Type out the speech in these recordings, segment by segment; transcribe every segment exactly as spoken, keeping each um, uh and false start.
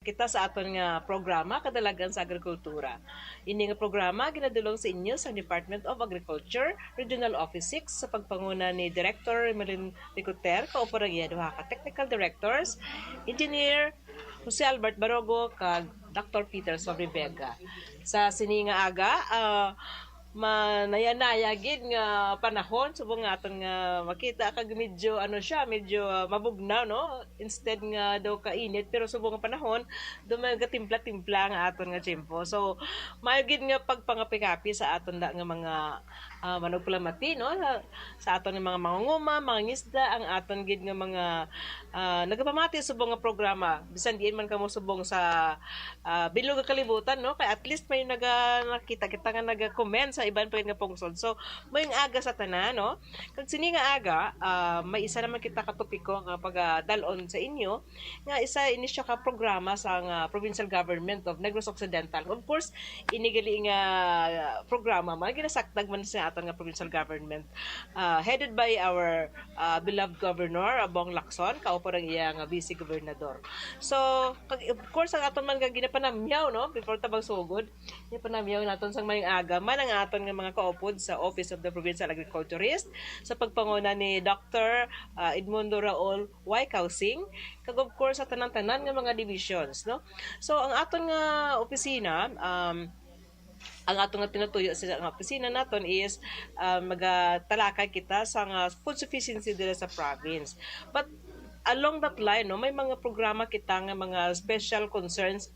kita sa aton nga programa, Kadalagan sa Agrikultura. Ini nga programa ginadulong sa inyo sa Department of Agriculture, Regional Office six, sa pagpanguna ni Director Remelin Ricoter, kaupo ang iya duha ka technical directors, Engineer Jose Albert Barogo, kag Doctor Peter Sobrevega. Sa sini nga aga, ah, manaya-naya gid nga panahon, subong nga aton nga makita kag medyo, ano siya, medyo, ah, mabugnaw, no? Instead nga daw kainit, pero subong nga panahon, daw may gatimpla-timpla nga aton nga tiyempo. So, maayo gid nga pagpangapi-kapi sa aton da nga mga, ah, manugpalamati, no? Sa, sa aton nga mga mangunguma, mangingisda, ang aton gid nga mga, ah, nagapamati subong nga programa. Bisan diin man kamo subong sa, ah, bilog nga kalibutan, no? Kay at least may naga-, nakita kita nga naga-comment sa iban pa gid nga pungsod. So, maayong aga sa tanan, no? Kag sini nga aga, ah, may isa naman kita ka topiko nga pagadal-on sa inyo, nga isa ini siya ka programa sang, ah, Provincial Government of Negros Occidental. Of course, ini gali nga programa man ginasakdag man sa aton nga provincial government, ah, headed by our, ah, beloved Governor, ah, Bong Lacson, kaupo ang iya nga Vice Gobernador. So, kag, of course, ang aton man nga ginapanamyaw, no, before ta magsugod, ginapanamyaw naton sang maayong aga man ang aton nga mga kaupod sa Office of the Provincial Agriculturist, sa pagpanguna ni Doctor, ah, Edmundo Raul Y. Causing, kag of course sa tanan-tanan nga mga divisions, no? So, ang aton nga opisina, um, ang aton nga tinutuyo sa nga opisina naton is, ah, magatalakay kita sa nga food sufficiency diri sa province. But along that line, no, may mga programa kita nga mga special concerns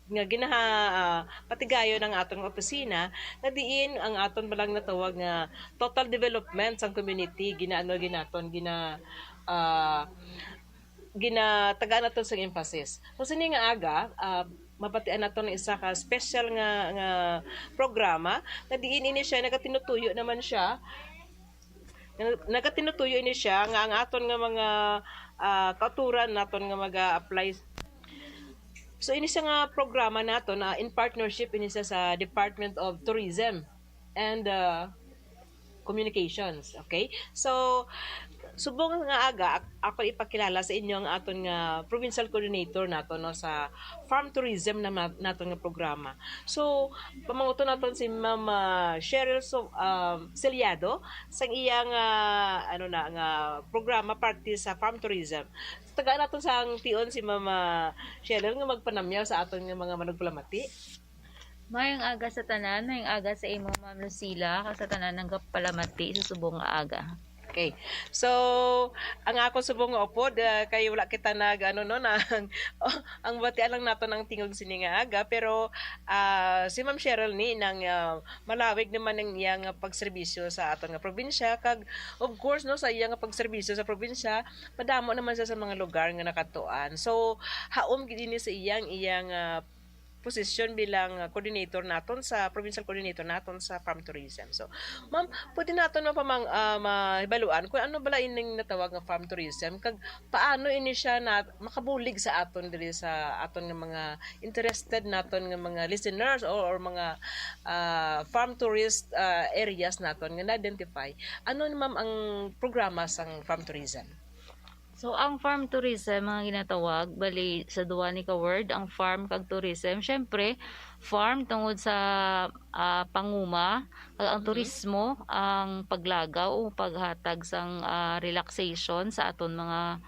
nga ginaha-, ah, patigayon ang aton nga opisina, nga diin ang aton balang natawag nga total development sang community, ginaano ginaton, gina-, ah, ginatagaan naton sang emphasis. So, sini nga aga, ah, mabatian naton ang isa ka special nga, nga programa, nga diin ini siya, nagatinutuyo naman siya, nag-, nagatinutuyo ini siya nga ang aton nga mga, ah, kauturan naton nga maga-apply. So, ini siya nga programa naton, ah, in partnership ini siya sa Department of Tourism and, ah, Communications. Okay? So, subong nga aga, ak-, ako ipakilala sa inyo ang aton nga provincial coordinator naton, no, sa farm tourism na ma-, naton nga programa. So, pamanguton naton si Ma'am, ah, Cheryl So-, um, Celiado sang iyang, ah, ano na, nga programa parte sa farm tourism. Tagaan naton sang tion si Ma'am, ah, Cheryl nga magpanamyaw sa aton nga mga manugpalamati. Maayong aga sa tanan, maayong aga sa imo, Ma'am Lucila, kag sa tanan nga nagapalamati sa subong nga aga. Okay. So, ang akon subong nga upod, ah, kay wala kita nag, ano, no, nang, oh, ang batian lang naton ang tingog sini nga aga, pero, ah, si Ma'am Cheryl ni nang, ah, malawig naman ang iyang pagserbisyo sa aton nga probinsya, kag of course, no, sa iyang pagserbisyo sa probinsya, madamo naman siya sa mga lugar nga nakadtuan. So, haom gid ini sa iyang, iyang, ah, posisyon bilang, ah, coordinator naton sa, provincial coordinator naton sa farm tourism. So, ma'am, pwede naton mapamang-, ah, mahibaluan kung ano bala ining natawag nga farm tourism, kag paano ini siya na makabulig sa aton diri sa aton nga mga interested naton nga mga listeners or, or mga, ah, farm tourist, ah, areas naton nga na-identify? Ano ni, ma'am, ang programa sang farm tourism? So, ang farm tourism, mga ginatawag, bali, sa duwa ni ka word, ang farm kag tourism. Siyempre, farm tungod sa, ah, panguma, kag ang Mhm. turismo, ang paglagaw o paghatag sang, ah, relaxation sa aton mga,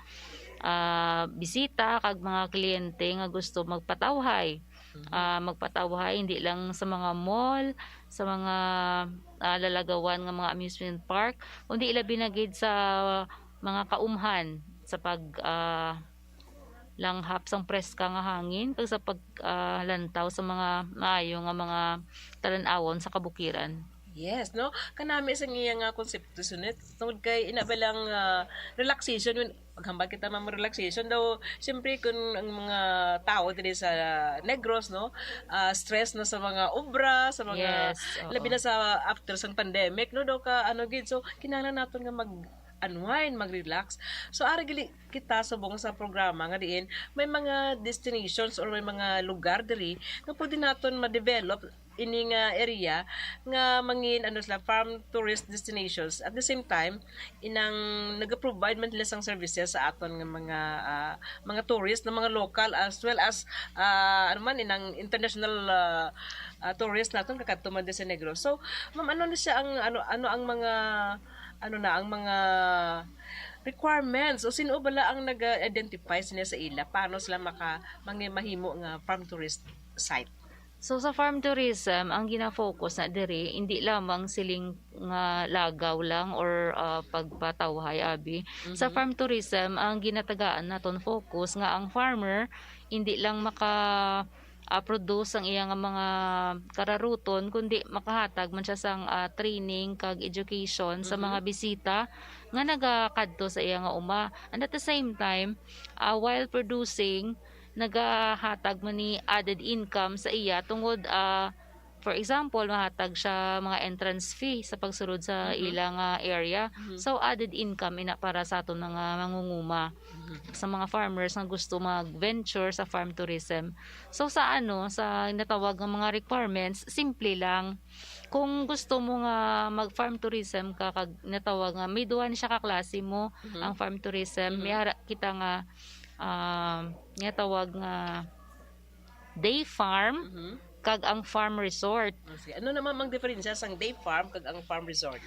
ah, bisita kag mga kliyente nga gusto magpatawhay. Mhm. Ah, magpatawhay, hindi lang sa mga mall, sa mga, ah, lalagawan nga mga amusement park, kundi labi na gid sa mga kaumhan sa pag, ah, langhap sang preska nga hangin kag sa pag, ah, lantaw sa mga maayo nga mga talan-awon sa kabukiran. Yes, no? Kanami sa iya nga konsepto, Sunit. Tungod kay ina ba lang, ah, relaxation, yun, paghambal kita, ma'am, relaxation daw, siyempre, kung ang mga tao diri sa Negros, no, ah, stress na sa mga obra, sa mga, Yes, oo. labi na sa after sang pandemic, no, daw ka, ano, gid. So, kinahanglan naton nga mag-, mag-unwind, mag-relax. So, ari gali kita subong sa programa nga diin may mga destinations or may mga lugar diri nga pwede naton ma-develop ini nga area nga mangin, ano, sila, farm tourist destinations. At the same time, inang nag-provide man sila sang services sa aton nga mga, ah, mga tourist, na mga local as well as, ah, ano man, inang international, ah, ah, tourist naton kakadto man din sa Negros. So, ma'am, ano na siya ang, ano, ano ang mga, ano na, ang mga requirements o sino bala ang nag-identify sila sa ila? Paano sila maka-, mangi-, mahimo nga farm tourist site? So, sa farm tourism, ang gina-focus na diri, hindi lamang siling nga lagaw lang or, ah, pagpatawhay, abi. Sa Mhm. farm tourism, ang ginatagaan naton focus nga ang farmer, hindi lang maka, ah, produce ang iya nga mga kararuton, kundi makahatag man siya sang, ah, training kag education sa Mhm. mga bisita nga nagakadto sa iya nga uma. And at the same time, ah, while producing, nagahatag man ni added income sa iya tungod, ah, for example, mahatag siya mga entrance fee sa pagsulod sa Mhm. ila nga area. Mhm. So, added income ina para sa aton mga mangunguma, Mhm. sa mga farmers nga gusto mag-venture sa farm tourism. So, sa ano, sa natawag nga mga requirements, simple lang. Kung gusto mo nga mag-farm tourism ka, kag natawag nga, may duha ni siya ka klase mo, Mhm. ang farm tourism. Mhm. May ara kita nga, um, natawag nga day farm, Mhm. kag ang farm resort. Oh, sige. Ano naman ang diferensya sang day farm kag ang farm resort?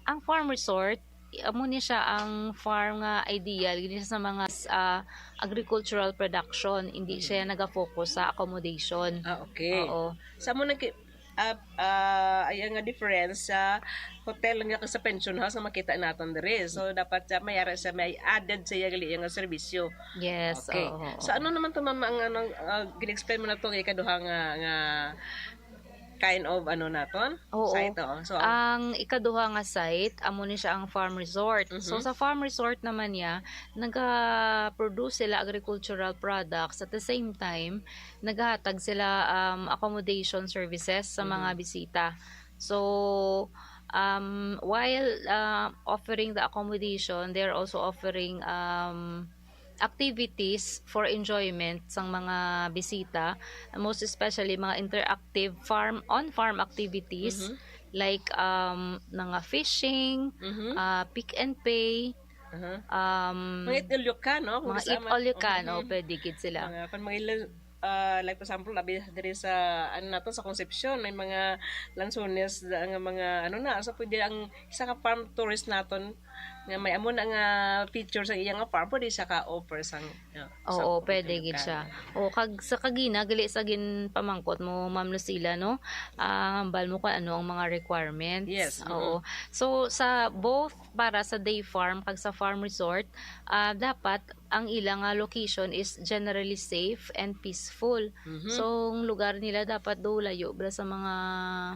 Ang farm resort, amo ni siya ang farm nga ideal gid siya sa mga, ah, agricultural production. Hindi siya Mhm. naga-focus sa accommodation. Ah, okay. Oo. Sa mo nag-, ah, ah, ay nga difference sa hotel nga sa pension house nga makita naton diri. So, dapat siya may ara siya, may added sa iya gali nga serbisyo. Yes, Okay. oo, So, oo. ano naman to, ma'am, ang, ano, ah, gin-explain mo na to nga ikaduha nga, nga kind of, ano, naton? Oo. Site, oo. So, ang Ang ikaduha nga site, amo ni siya ang farm resort. So, Mhm. sa farm resort naman niya, naga-produce sila agricultural products. At the same time, naghahatag sila, um, accommodation services sa mga Mhm. bisita. So, um, while, uh, offering the accommodation, they're also offering, um, activities for enjoyment sang mga bisita, most especially mga interactive farm, on-farm activities Mhm. like, um, mga fishing, Mhm. ah, pick and pay, Aha. um, Mga eat all you can, no? Kung mga gusto eat man. all you can, Mhm. oh, pwede gid sila. Mga, kung mga ilan, ah, like, for example, abi diri sa, ano nato, sa Concepcion, may mga lansones da-, nga mga, ano na, so pwede ang isa ka farm tourist naton nga may amo na nga feature sa iya nga farm, pwede siya ka-offer sang, yeah, sa Oo, pwede gid pagkakita. siya. O, kag sa kagina, gali sa ginpamangkot mo, Ma'am Lucila, no? Ah, hambal mo kung ano ang mga requirements. Yes, mm-mm. Oo. So, sa both para sa day farm kag sa farm resort, ah, dapat ang ila nga location is generally safe and peaceful. Mhm. So, ang lugar nila dapat do layo bala sa mga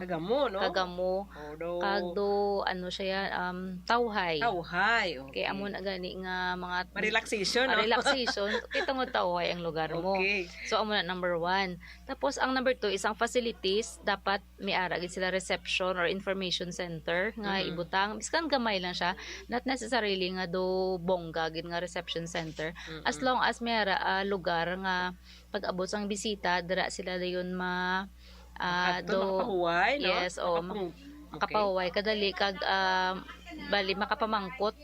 Kagamo, no? kagamo. Oh, do. Kag do, ano siya yan, um, tawhay. Tawhay, okay. Kaya amo na gani nga mga Relaxation, ah, no? relaxation. Kay tungod tawhay ang lugar mo. Okay. So, amo na number one. Tapos, ang number two is ang facilities. Dapat may ara gid sila reception or information center nga Mhm. ibutang. Biskan gamay lang siya. Not necessarily nga do bongga gid nga reception center. As Mm-mm. long as may ara, ah, lugar nga pag-abot sang bisita, dira sila dayon ma-, ah, Makadto, do makapahuway, no? Yes, oo. Makapang-, okay. Makapahuway, kadali, kag, ah, bali, makapamangkot.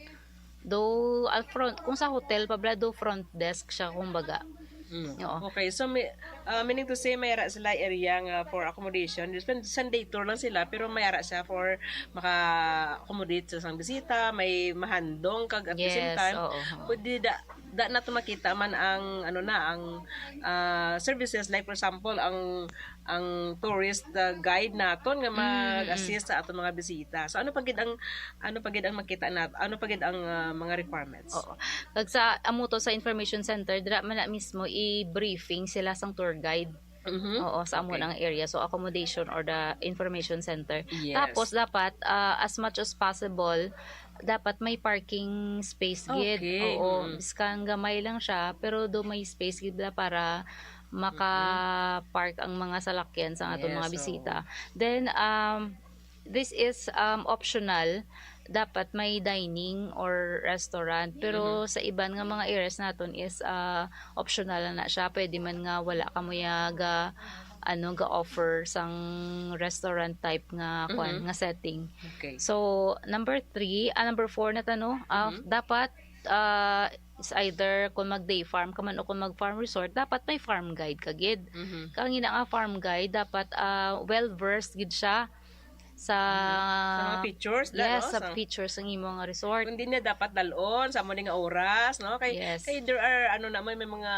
Do, ah, front, kung sa hotel pa bala, do front desk siya, kumbaga. Mm. Oo. Okay, so may, ah, meaning to say, may ara sila area nga for accommodation. Depende, Sunday tour lang sila, pero may ara siya for maka-accommodate sa isang bisita, may mahandong, kag at the same Yes, time, oo. pwede da, da nato makita man ang, ano na, ang, ah, services. Like, for example, ang, ang tourist, ah, guide naton nga Mm, mm. mag-assist sa aton mga bisita. So, ano pa gid ang, ano pa gid ang makita nat-, ano pa gid ang, ah, mga requirements? Oo. Kag sa amo to sa information center, dira man na mismo i-briefing sila sang tour guide. Mhm. Oo, sa amo Okay. nang area. So, accommodation or the information center. Yes. Tapos, dapat, ah, as much as possible, dapat may parking space gid. Okay. Oo, Mm. biskan gamay lang siya, pero do may space gid bala para Mm-mm. maka-park ang mga salakyan sa aton mga Yes, oo. bisita. Then, um, this is, um, optional. dapat may dining or restaurant. Pero Mm-hmm. sa iban nga mga areas naton is, ah, optional na na siya. Pwede man nga wala ka mo ya ga, ano, ga-offer sang restaurant type nga, kwan, Mm-hmm. nga setting. Okay. So, number three, ah, number four na ta, no? Ah, Mm-hmm. dapat, ah, it's either kung mag-day farm ka man o kung mag-farm resort, dapat may farm guide ka gid. Mm-hmm. Kang ina nga farm guide, dapat, ah, well-versed gid siya sa Mm-hmm. Sa mga features, da, yes, no? Sa Sa features sang imo nga resort. Kung di niya dapat dalon sa amo ni nga oras, no? Kay, Yes. kay there are, ano naman, may mga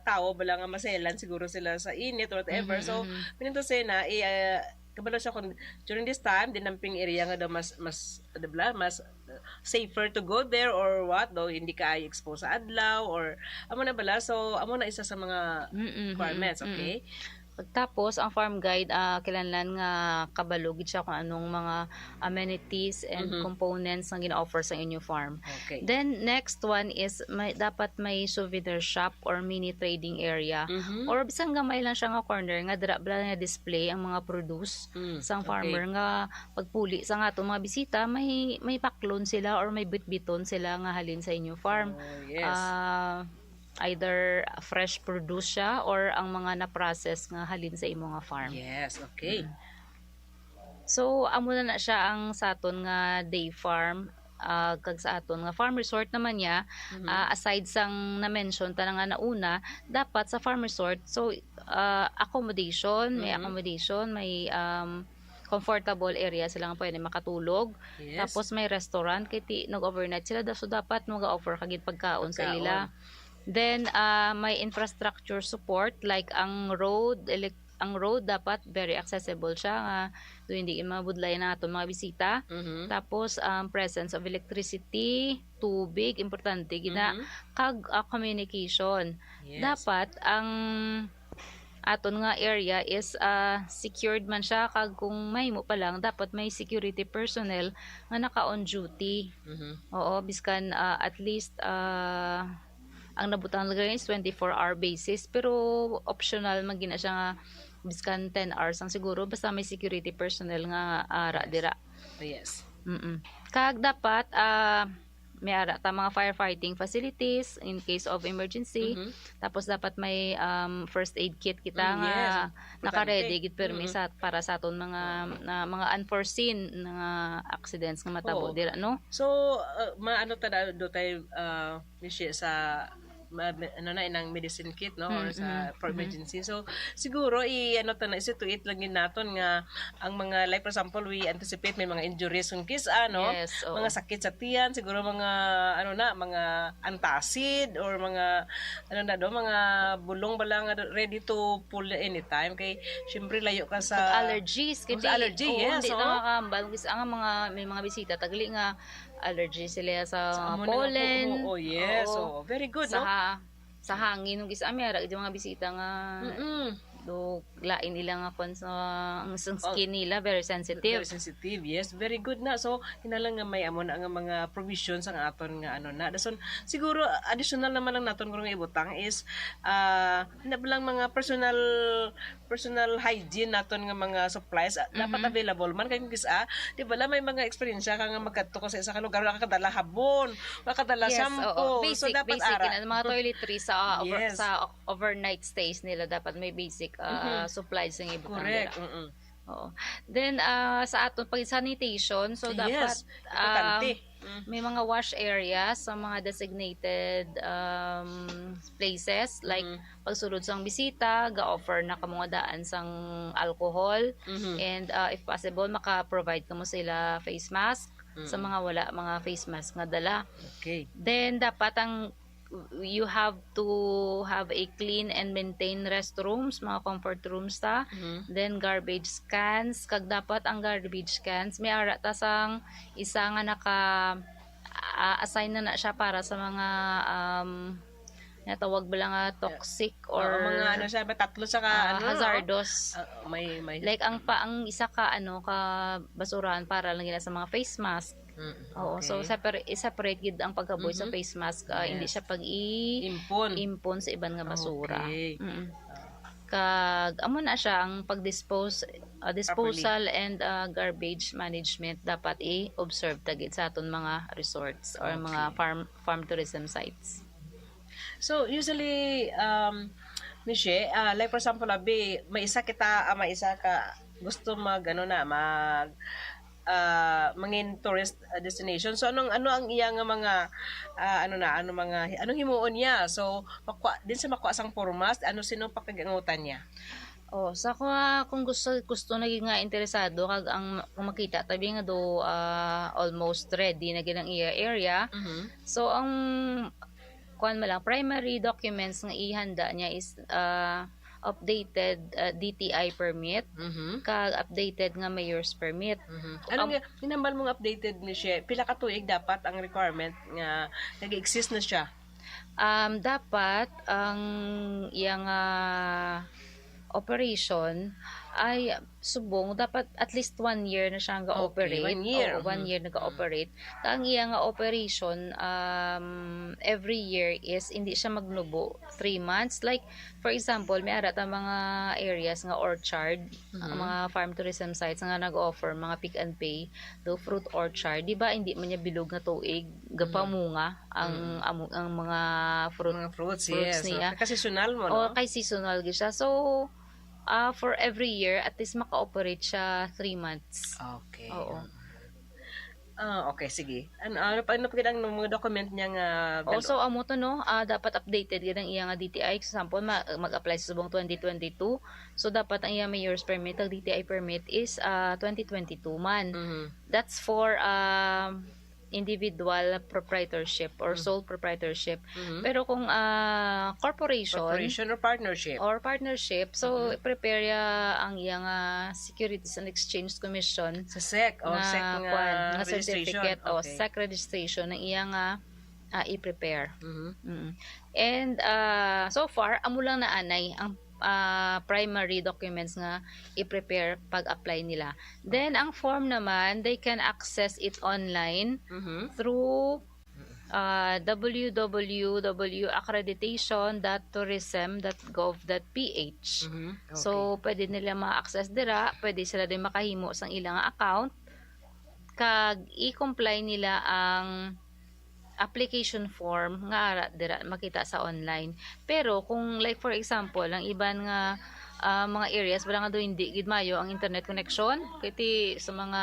tao bala nga maselan siguro sila sa init or whatever. Mm-hmm, So, mm-hmm. Meaning to say na, eh, ah, kabalo siya kung during this time, dinamping area nga daw mas, mas, ano bala, mas, uh, safer to go there or what, daw hindi ka expose sa adlaw or, amo na bala. So, amo na isa sa mga Mm-mm, requirements, mm-mm. Okay? Pagtapos, ang farm guide, ah, kinahanglan nga kabalo gid siya kung anong mga amenities and Mm-hmm. components nga gina-offer sa inyo farm. Okay. Then, next one is may, dapat may souvenir shop or mini trading area. Mm-hmm. Or bisan gamay lang siya nga corner nga dira bala nga display ang mga produce Mm, sang okay. farmer nga pagpuli sa nga atong mga bisita, may, may baklon sila or may bitbiton sila nga halin sa inyo farm. Oh, yes. Ah, either fresh produce siya or ang mga na-process nga halin sa imo nga farm. Yes, okay. Mm. So, amo na na siya ang sa aton nga day farm, ah, kag sa aton nga farm resort naman niya, Mhm. ah, aside sang na-mention ta na nga nauna, dapat sa farm resort, so, ah, accommodation, may Mhm. accommodation, may, um, comfortable area sila nga pwede makatulog. Yes. Tapos may restaurant, kay ti-, nag-overnight sila, da-, so dapat mag-offer ka gid pagkaon sa Pagkaon. ila. Then, ah, may infrastructure support, like ang road, elec-, ang road dapat very accessible siya, nga do hindi mabudlay na aton mga bisita. Mhm. Tapos, ang presence of electricity, tubig, importante gid na, Mhm. kag, ah, communication. Yes. Dapat ang aton nga area is, ah, secured man siya, kag kung mahimo pa lang, dapat may security personnel nga naka-on duty. Mhm. Oo, biskan, ah, at least, ah, ang nabutang lang is twenty-four hour basis, pero optional man gina siya nga biskan ten hours lang siguro, basta may security personnel nga ara Yes. dira. Yes. Mm-mm. Kag dapat, ah, may ara ta mga firefighting facilities in case of emergency. Mhm. Tapos dapat may, um, first aid kit kita Mm, nga yes. Importante. Naka-ready gid pirmi Mm. sa, para sa aton mga, na mga unforeseen nga accidents nga matabo Oo. dira, no? So, uh, maano ta na do tayo, uh, Michelle, sa ma-, ma-, ano na, inang medicine kit, no? Or Mm, sa, mm, for mm. emergency. So, siguro, i-, ano ta na, isituate lang yun naton nga ang mga, like, for example, we anticipate may mga injuries kung kis-, ano, Yes, oo. mga sakit sa tiyan, siguro mga, ano na, mga antacid or mga, ano na do, mga bulong bala nga ready to pull anytime. Kay, syempre, layo ka sa Pag allergies, Kung kay sa allergy, oo, yes, hindi oo. nakakahambal. Kis-, ang mga, may mga bisita, tagli nga allergy sila sa Sa mga amo na nga pollen. po, oo, yes, Oo. oo. Very good, Sa no? ha-, sa hangin, kung kis-, ah, may ara, yung mga bisita nga Mm-mm. do, lain nila nga kwan sa, ang, ang Oh. skin nila, very sensitive. Very sensitive, yes. Very good na. So, kinahanglan nga may amo na nga mga provisions ang aton nga ano na. Dason, siguro, additional naman ang naton nga ibutang is, ah, na lang mga personal personal hygiene naton nga mga supplies, ah, dapat Mhm. available man. Kay kung kis-, ah, di ba, la, may mga eksperyensya ka nga magkadto ka sa isa ka lugar, wala ka kadala habon, wala ka dala Yes, shampoo. oo. So, Basic, dapat basic ara. Yun, ang mga toiletries sa, ah, over-, Yes. sa overnight stays nila, dapat may basic, ah, Mhm. supplies nga ibutang Correct, nila. Mm-mm. Oo. Then, ah, sa aton pag-, sanitation, so, Yes, dapat, importante. um, Mm. may mga wash areas sa mga designated, um, places, like, Mhm. pagsulod sang bisita, ga-offer na kamo nga daan sang alcohol. Mhm. And, ah, if possible, maka-provide kamo sila face mask sa Mm. mga wala mga face mask nga dala. Okay. Then, dapat ang, you have to have a clean and maintained restrooms, mga comfort rooms ta. Mhm. Then, garbage cans, kag dapat ang garbage cans, may ara ta sang isa nga naka, ah, assign na na siya para sa mga, um, natawag ba lang nga toxic Oo, or, mga ano siya, may tatlo siya ka, ah, ano, no? hazardous. Ah, may, may Like, ang pa, ang isa ka, ano, ka basurahan para lang yun sa mga face mask. Mm, Oo, so okay. separ-, i-separate gid ang pagkabuhi sa Mhm. face mask, ah, hindi Yes. siya pag i-, Impon. impon sa iban nga basura. Okay. Mm. Kag amo na siya ang pag-dispose, uh, disposal and, uh, garbage management dapat i-observe ta gid sa aton mga resorts or mga Okay. farm farm tourism sites. So, usually, um, Michelle, ah, like for example, abi, may isa kita, ah, may isa ka gusto mag, ano na, mag, ah, mangin tourist, ah, destination. So, anong, ano ang iya nga mga, ah, ano na, ano mga, anong himuon niya? So, makuha, din sa makuha sang formas, ano, sino pakigangutan niya? Oh, sa ako nga, kung gusto, gusto na gid nga interesado, kag ang, kung makita tabi nga do, ah, almost ready na gid ang iya area. Mhm. So, ang, kuwan mo lang, primary documents nga ihanda niya is, ah, updated, ah, D T I permit, Mhm. kag updated nga mayor's permit. Mhm. Ano Ang nga, hinambal mong updated, Michelle? Pila ka tuig dapat ang requirement nga nag-exist na siya? Um, dapat ang iyang, ah, operation ay subong, dapat at least one year na siya Okay, nga-operate. One year. Oo, one Mhm. year nag-ooperate. Ang iya nga operation, um, every year is hindi siya magnubo, three months. Like, for example, may ara ta mga areas nga orchard, ang Mhm. mga farm tourism sites nga nag-offer, mga pick and pay, do fruit orchard. Di ba, hindi man niya bilog nga tuig, gapamunga ang Mm. amo, ang mga fruit, Mga fruits, fruits yes. So, niya. Kay seasonal mo, O, no? Kay seasonal gyud siya. So, ah, for every year, at least maka-operate siya three months. Okay. Oo. Ah, okay, sige. Ano, ano pa, ano pa gid ang mga document niya nga dalo? Also, amo to, no? Ah, dapat updated gid ang iya nga D T I. Example, ma-, mag-apply sa subong twenty twenty-two. So, dapat ang iya mayor's permit, ang D T I permit is, ah, twenty twenty-two man. Mhm. That's for, um, individual proprietorship or Mm. sole proprietorship. Mhm. Pero kung, ah, corporation Corporation or partnership? or partnership, so, Mhm. prepare ya ang iyang, ah, Securities and Exchange Commission Sa sec, o nga, sec nga kwan, nga registration. Certificate, o Okay. sec registration ang iyang, ah, ah, i-prepare. Mhm. Mm. And, ah, so far, amo lang na anay ang, ah, primary documents nga i-prepare pag-apply nila. Then, ang form naman, they can access it online Mhm. through, ah, W W W accreditation dot tourism dot gov dot P H. Mhm. So, Okay. pwede nila ma-access dira, pwede sila din makahimo sang ilang account, kag i-comply nila ang application form nga ara dira makita sa online. Pero kung, like, for example, ang iban nga, ah, mga areas, wala nga daw, hindi gid mayo ang internet connection, kay ti sa mga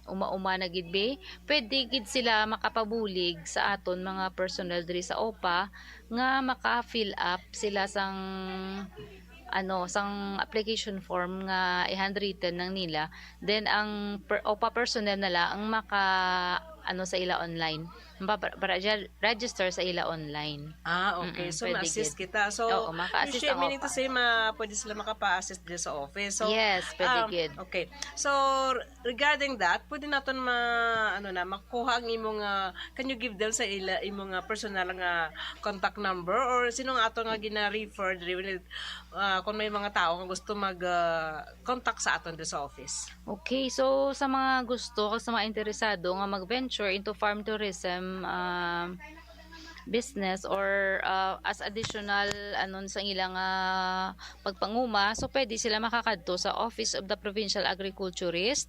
uma-uma na gid, be, pwede gid sila makapabulig sa aton mga personnel diri sa OPA nga maka-fill up sila sang, ano, sang application form nga i-handwritten lang nila. Then, ang per-, OPA personnel na lang ang maka, ano, sa ila online. Mapa-, para, para register sa ila online. Ah, okay. Mm-mm, So, pwede ma-assist gid. kita. So, Oo, maka-assist Michelle, ang meaning to OPA. say, ma-, pwede sila makapa-assist diri sa office. So, Yes, pwede um, gid. okay. So, regarding that, pwede naton ma-, ano na, makuha ang imong, ah, can you give them sa ila, imong, ah, personal nga contact number or sino nga ato nga gina-refer diri, ah, kung may mga tao nga gusto mag, ah, contact sa aton diri sa office? Okay, so sa mga gusto kag sa mga interesado nga mag-venture into farm tourism, ah, business or, ah, as additional, ano, sa ilang, ah, pagpanguma, so pwede sila makakadto sa Office of the Provincial Agriculturist,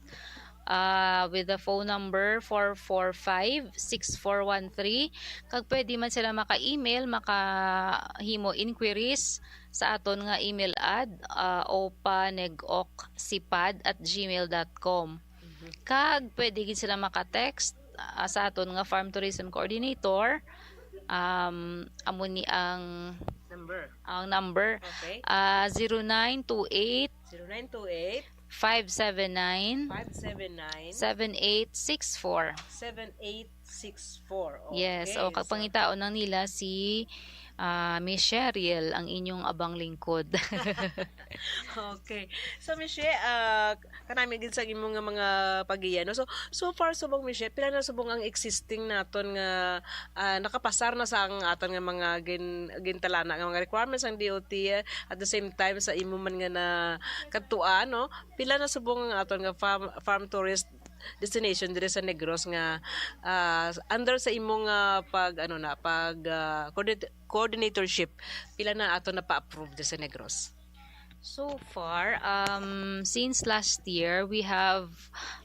ah, with the phone number four four five, six four one three. Kag pwede man sila maka-email, makahimo inquiries sa aton nga email ad, ah, opanegoksipad at gmail dot com. Mhm. Kag pwede gid sila maka-text, ah, sa aton nga farm tourism coordinator. Um, amo ni ang Number. ang number. Okay. Ah, zero nine two eight, Zero nine two eight, five seven nine, five seven nine, seven eight six four. Seven eight six four. Yes, Okay, o, so kapangitaon lang nila si, ah, Miss Cheryl, ang inyong abang lingkod. Okay. So, Michelle, ah, kanami gid sa imo nga mga pag-iya, no? So, so far, subong, Michelle, pila na subong ang existing naton nga, ah, nakapasar na sa ang aton nga mga gin-, gintalana nga mga requirements ang D O T, eh, at the same time, sa imo man nga na kadtuan, no? Pila na subong ang aton nga farm, farm tourist destination diri sa Negros nga, ah, under sa imo nga pag, ano na, pag, ah, coordinate-, coordinatorship, pila na ato na pa-approve diri sa Negros? So far, um, since last year, we have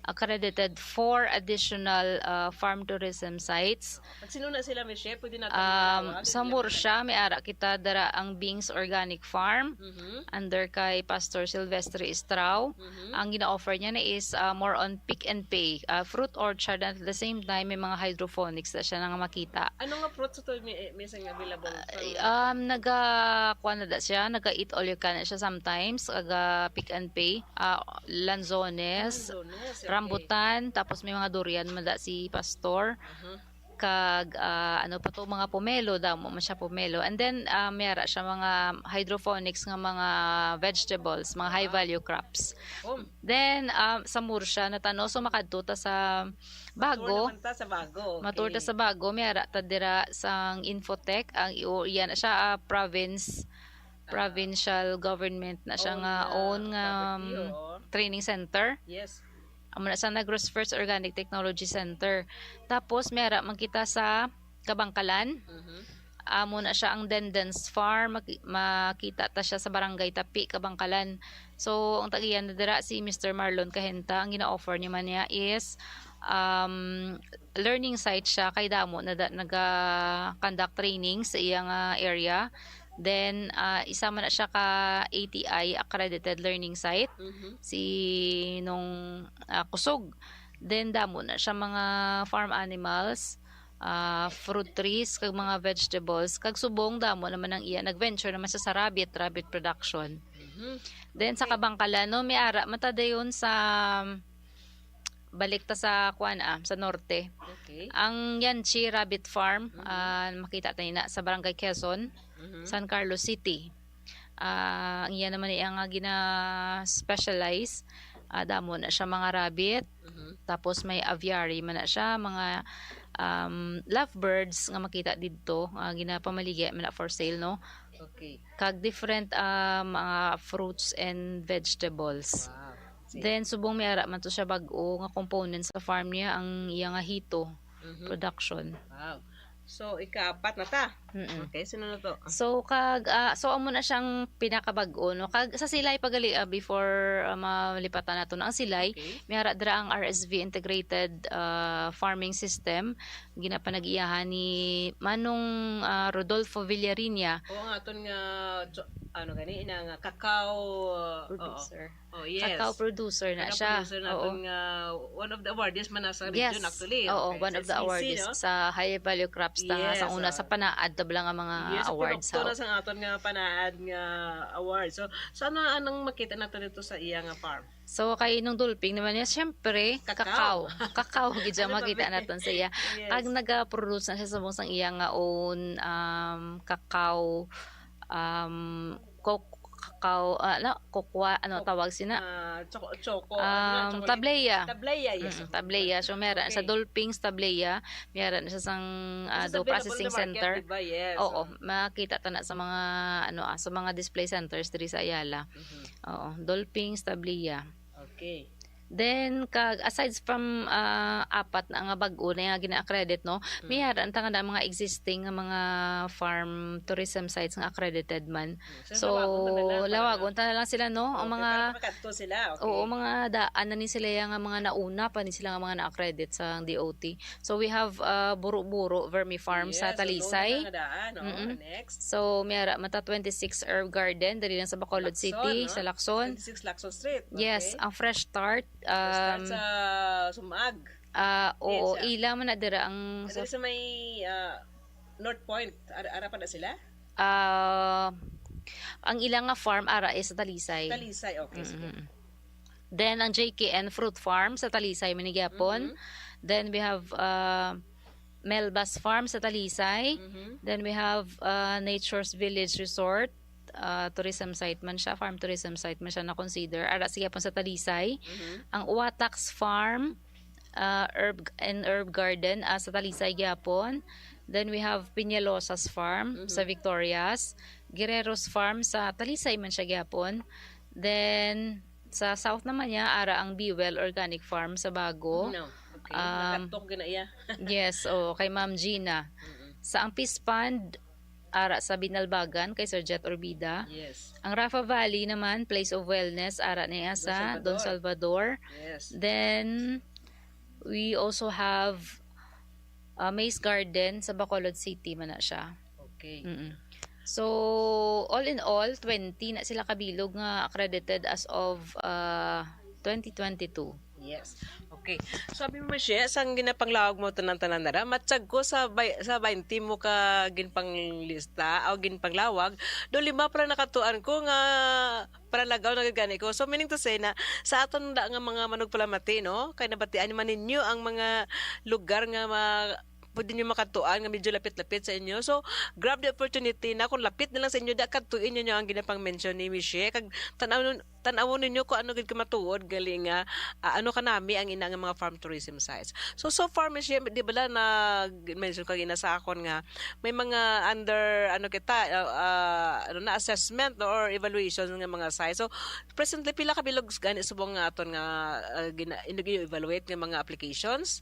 accredited four additional, uh, farm tourism sites. Pag sino na sila, Michelle? Pwede natin Um, manawag? Sa Hindi naman Murcia, may ara kita dara ang Bing's Organic Farm Mhm. under kay Pastor Silvestre Estrao. Mhm. Ang gina-offer niya na is, uh, more on pick and pay, uh, fruit orchard, and at the same time, may mga hydroponics na siya nga makita. Ano nga fruits to may, may sing available? Ay, um, naga, kuwan na da siya, naga eat all you can na siya sometimes, naga pick and pay, ah, lanzones, Lanzones, okay. rambutan, tapos may mga durian man da si Pastor. Mhm. Kag, ah, ano pa to, mga pomelo, damo man siya pomelo. And then, ah, may ara siya mga hydroponics nga mga vegetables, mga high Wow. value crops. Oh. Then, ah, sa Murcia na tano, so makadto ta sa Bago. Matur naman ta sa Bago. Matur ta Okay. sa Bago, may ara ta dira sang Infotech, ang i-, o, iya na siya, ah, province, Ah. provincial government na siya Own, nga ah, own nga, property, um, oo. training center. Yes. Amo na sa Negros First Organic Technology Center. Tapos, may ara man kita sa Kabangkalan. Mhm. Amo na siya ang Dendens Farm. Maki-, makita ta siya sa Barangay Tapi, Kabangkalan. So, ang tag-iya na dira si Mister Marlon Cajenta. Ang gina-offer niya man niya is, um, learning site siya kay damo na da-, naga-conduct training sa iya nga area. Then, ah, isa man na siya ka A T I accredited learning site, Mhm. si Nong, ah, Kusog. Then, damo na siya mga farm animals, ah, fruit trees, kag mga vegetables. Kag subong, damo naman ang iya. Nag-venture naman siya sa rabbit, rabbit production. Mhm. Then, sa Okay. Kabangkalan, no, may ara man ta dayon sa, balik ta sa, kuwan, ah, sa norte. Okay. Ang Yanchi Rabbit Farm, Mhm. ah, makita ta ina sa Barangay Quezon, Mhm. San Carlos City. Ah, ang iya naman iya nga gina-specialize, ah, damo na siya mga rabbit. Mhm. Tapos may aviary man na siya, mga, um, lovebirds nga makita didto, ah, ginapamaligya man na for sale, no? Okay. Kag different, ah, mga fruits and vegetables. Wow. Sige. Then, subong may ara man to siya bag-o nga component sa farm niya, ang iya nga hito Mhm. production. Wow. So, ikaapat na ta. Mm-mm. Okay, sino na to? So, kag, ah, so, amo na siyang pinakabag-o, no? Kag sa Silay pa gali, ah, before, ah, malipatan nato na ang Silay, Okay. may ara dira ang R S V integrated, ah, farming system. Ginapanag-iyahan ni Manong, ah, Rodolfo Villariña. Oo, ang aton nga, cho-, ano gani, ina nga cacao, uh, oo. Producer. Oh, yes. Cacao producer na Cacao siya. producer naton Oo. nga one of the awardees man na sa region, Yes. actually. Oo, Okay, one sa of the S B C, awardees no? sa high value crops ta nga Yes, sa una, ah. sa Panaad ta bala nga mga Yes, awards, produkto ha. na sa aton nga Panaad nga award. So, so ano anong makita nato dito sa iya nga farm? So, kay Nong Dolping naman niya, syempre, Cacao. cacao. Cacao, gid siya Ano pa, makita be? naton sa iya. Yes. Kag naga-produce na siya sa, sa iya nga own, um, cacao, um, co-, cacao, ah, ano, cocoa, ano Coc-, tawag sina? ah, choco, choco, ano na, Um, chocolate? tableya. Tableya, yes, Mm, of tableya. course. So, meron sa Okay. Dolping's Tableya, meron siya sang, ah, This is do available in processing the market, center. di ba? Yes, Oo, oo. makita ta na sa mga, ano, ah, sa mga display centers diri sa Ayala. Mhm. Oo, Dolping's Tableya. Okay. Then, kag, aside from, ah, apat na nga bag-o na nga gina-accredit, no, Mm. may ara ta nga na mga existing nga mga farm tourism sites nga accredited man. Mm. So, So, lawagon ta na lang para lawagon ta na lang sila, no? Ang Okay, mga para makadto sila. Okay. Oo, mga daan na ni sila yang nga mga nauna pa ni sila nga mga na-accredit sa D O T. So, we have, ah, Buro-Buro Vermi Farm sa Yes, so, doon na Talisay. nga daan, oh. Mm-mm. Next. So, may ara man ta twenty-six Herb Garden, dali lang sa Bacolod Lacson, City, no? sa Lacson. Twenty-six Lacson Street. Yes, Okay. ang Fresh Start, Fresh Start um, sa Sumag. ah, oo, Yes, siya. ila man na dira ang Dali sa sa may, ah, North Point. Ara, ara pa na sila? Ah, ang ila nga farm ara is sa Talisay. Talisay, okay, sige. Mm-mm. Then, ang J K N Fruit Farm sa Talisay, man ni gyapon. Mhm. Then, we have, uh, Melba's Farm sa Talisay. Mhm. Then, we have, uh, Nature's Village Resort. Uh, tourism site man siya, farm tourism site man siya na consider. Ara siya gyapon sa Talisay. Mhm. Ang Uwatax Farm, uh, Herb, and Herb Garden, uh, sa Talisay gyapon. Then, we have Peñalosa's Farm sa Mhm. Victorias. Guerrero's Farm sa Talisay man siya gyapon. Then, sa south naman niya, ara ang Be Well Organic Farm sa Bago. No. Okay. Um, Nakatok gina iya. Yes, oh, kay Ma'am Gina. Mm-mm. Sa ang Peace Fund, ara sa Binalbagan kay Sir Jet Orbida. Yes. Ang Rafa Valley naman, Place of Wellness, ara niya Don sa Salvador. Don Salvador. Yes. Then, we also have uh, Maze Garden sa Bacolod City man na siya. Okay. Mm-mm. So, all in all, twenty na sila kabilog nga accredited as of uh, twenty twenty-two. Yes. Okay. So, abi mo, Michelle, sang ginapanglawag mo tanan-tanan na ra, matyag ko sa bay, sa baynte mo ka ginpanglista o ginpanglawag, do lima pa lang nakatuan ko nga panalagaw na gid gani ko. So, meaning to say na sa aton da nga mga manugpalamati, no? Kay nabatian man ninyo ang mga lugar nga ma pwede nyo makadtuan nga medyo lapit-lapit sa inyo. So, grab the opportunity na kung lapit na lang sa inyo, da kadtuin ninyo ang ginapang-mention ni Michelle. Kag tan-awon, tan-awon ninyo kung ano gid ka matuod gali nga ah, ano kanami ang ina nga mga farm tourism sites. So, so far, Michelle, di bala na mention ka gina sa akon nga may mga under ano kita ah, ah, ano na assessment or evaluation nga mga sites. So, presently pila ka bilog gani subong nga aton nga ah, gina, evaluate nga mga applications?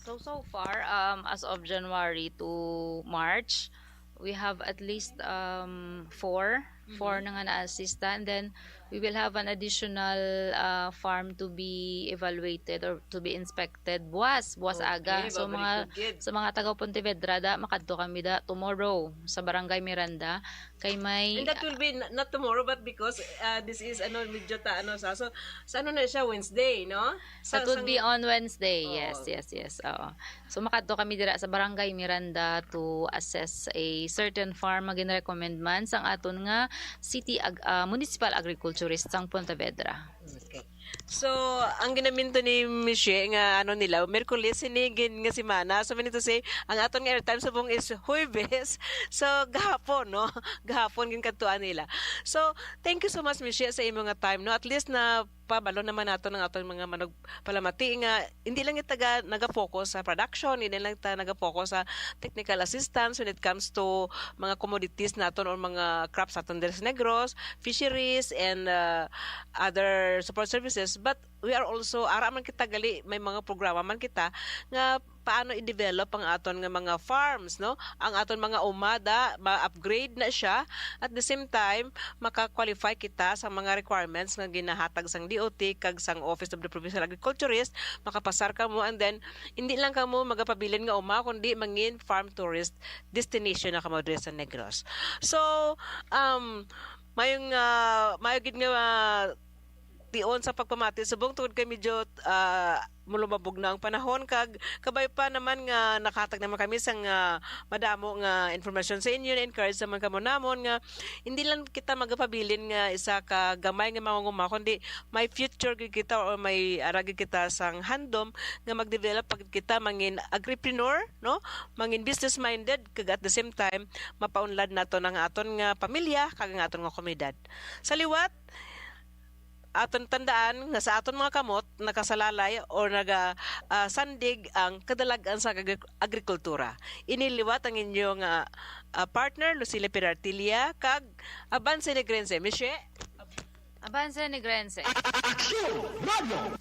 So, so far, um, as of January to March, we have at least um, four, four Mhm. na nga na-assist, and then we will have an additional uh, farm to be evaluated or to be inspected buwas, buwas Okay, aga. So, ba, very mga good, good. Sa mga taga Pontevedra, da, makadto kami da tomorrow sa Barangay Miranda. Kay may And that will be n- not tomorrow, but because uh, this is ano, medyo ta, ano, sa, so, sa ano na siya, Wednesday, no? Sa, That would sang- be on Wednesday. Oo. Yes, yes, yes. Oo. So, makadto kami dira sa Barangay Miranda to assess a certain farm nga ginrecommend man sang aton nga city ag- ah, municipal agriculturist sang Pontevedra. Okay. So, ang ginaminto ni Michelle nga ano nila, Miyerkules ini gin nga semana. So, meaning to say, ang aton nga airtime subong is Huwebes. So, gahapon, no? Gahapon gin kadtuan nila. So, thank you so much, Michelle, sa imo nga time, no? At least na pabalo naman nato ng aton mga manugpalamati nga hindi lang kita ga- nagafocus sa production, hindi lang ta nagafocus sa technical assistance when it comes to mga commodities naton or mga crops naton diri sa Negros, fisheries and uh, other support services, but we are also ara man kita gali may mga programa man kita nga paano i-develop ang aton nga mga farms, no? Ang aton mga umada ma-upgrade na siya. At the same time, maka-qualify kita sa mga requirements nga ginahatag sang D O T kag sang Office of the Provincial Agriculturist, makapasar kamo, and then hindi lang kamo magapabilin nga uma kundi mangin farm tourist destination na kamo diri sa Negros. So, um, mayong uh, mayo gid nga uh, tion sa pagpamati subong tungod kay medyo ah, mulumabog na ang panahon kag kabay pa naman nga nakahatag naman kami sang ah, madamo nga informasyon sa inyo, na-encourage naman kamo namon nga hindi lang kita magapabilin nga isa ka gamay nga mangunguma kundi may future gid kita or may ara gid kita sang handom nga mag-develop pa gid kita mangin agripreneur, no? Mangin business minded kag at the same time mapaunlad naton ang aton nga pamilya kag ang aton nga komunidad. Sa liwat, aton tandaan nga sa aton mga kamot nakasalalay or naga ah, sandig ang kadalag-an sa agri- agrikultura. Ini liwat ang inyo nga ah, partner Lucille Perartilia kag Avance Negrense. Michelle? Avance Negrense. Aksyon Radio!